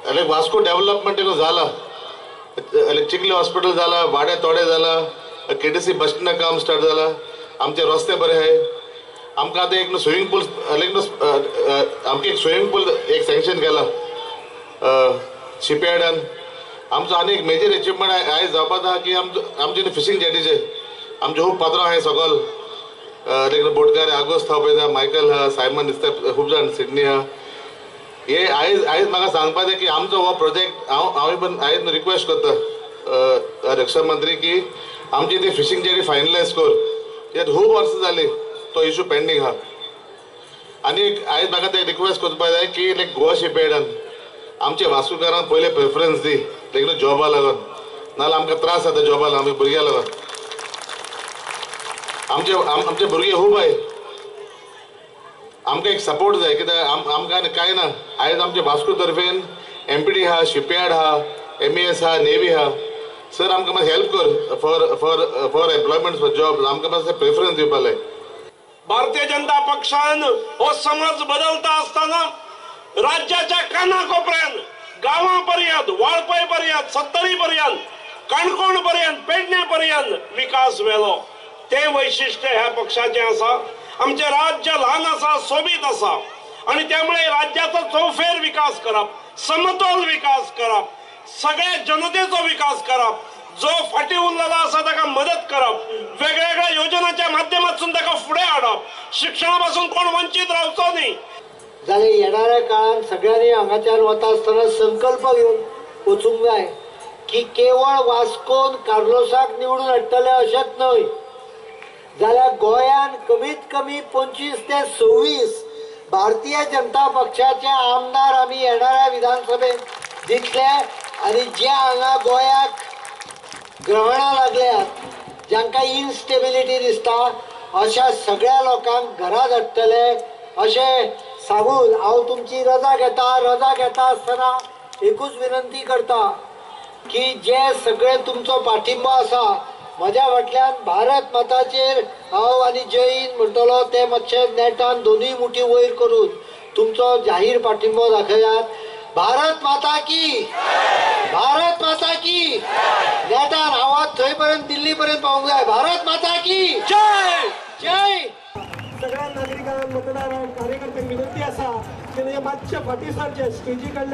लायक Vasco development जाला, लायक Chikhli hospital जाला, वाड्या तोडे जाला, केटीसी बस स्टँडा काम स्टार्ट जाला, आमचे रस्ते बरे आहाय. आमकां आतां एक स्विमींग पूल लायक आमकां एक स्विमींग पूल एक सँक्शन केला शिपयार्डान. आमचो आनी एक मेजर एचिवमेंट आयज जावपाक आहा की आमचो आमचे फिशींग जेटीचे आमचे खूब पात्रांव आहाय सगळ, लायक बोटकार आगोस्त आहा पळय, मायकल आहा, सायमन दिसता, खूब जाण सिडनी आहा. हे आयज आयज म्हाका सांगपा जाय की आमचो हो प्रोजेक्ट हांव हांव पण आयज रिक्वेस्ट करता रक्षा मंत्री की आमची ती फिशींग जेटी फायनलायज कर, कित्याक खूब वर्सां जाली तो इशू पेंडींग आहा. आनी एक आयज म्हाका ते रिक्वेस्ट करपा जाय की लायक गोवा शिपयार्डान आमचे वास्कोकारांक पयले प्रेफरन्स दी, लायक जॉबा लागून, नाजाल्यार आमकां त्रास जाता जॉबा लागून, आमच्या भुरग्यां लागून. आमचे आमचे भुरगे खूब आहाय, आमकां एक सपोर्ट जाय, कित्याक आमकां आनी कांय ना. आयज आमचे वास्को तर्फेन एमपीडी आहा, शिपयार्ड आहा, एमईएस आहा, नेवी आहा. सर आमकां मातशें हेल्प कर for for for employment for job, आमकां मातशें प्रेफरन्स दिवपा जाय. भारतीय जनता पक्षान हो समाज बदलता आसतना राज्याच्या कानाकोपऱ्यान, गांवां पर्यंत, वाळपय पर्यंत, सत्तरी पर्यंत, काणकोण पर्यंत, पेडणे पर्यंत विकास व्हेलो. ते वैशिष्ट्य ह्या पक्षाचें आसा. आमचें राज्य ल्हान आसा, सोबीत आसा आनी त्यामुळे राज्याचो चौफेर विकास करप, समतोल विकास करप, सगळ्या जनतेचो विकास करप, जो फाटी उरलेलो आसा ताका मदत करप, वेगवेगळ्या योजनांच्या माध्यमातून ताका फुडें हाडप, शिक्षणा पासून कोण वंचीत रावचो न्ही. जाल्यार येणाऱ्या काळान सगळ्यांनी हांगाच्यान वता आसतना संकल्प घेवन वचूंक जाय की केवळ वास्कोन कार्लोसाक निवडून हाडटले अशेंच न्हय, जाल्यार गोंयान कमीत कमी 25 ते 26 भारतीय जनता पक्षाचे आमदार आमी येणाऱ्या विधानसभेत दितले. आनी जे हांगा गोंयाक ग्रहणां लागल्यात, जांकां इनस्टेबिलिटी दिसता, अशा सगळ्या लोकांक घरा धाडटले अशें सांगून हांव तुमची रजा घेता. रजा घेता आसतना एकूच विनंती करता की जे सगळे तुमचो पाठिंबो आसा म्हज्या फाटल्यान भारत माताचेर हांव आनी जय हिंद म्हणटलो, ते मातशे नेटान दोनूय मुठी वयर करून तुमचो जाहीर पाठिंबो दाखयात. भारत माता की, भारत माता की. नेटान आवाज थंय पर्यंत दिल्ली पर्यंत पावूंक जाय. भारत माता की जय जय. सगळ्या नागरिकांक, मतदारांक, कार्यकर्त्यांक विनंती आसा की मातशे फाटीं सरचे, स्टेजी कडल्यान.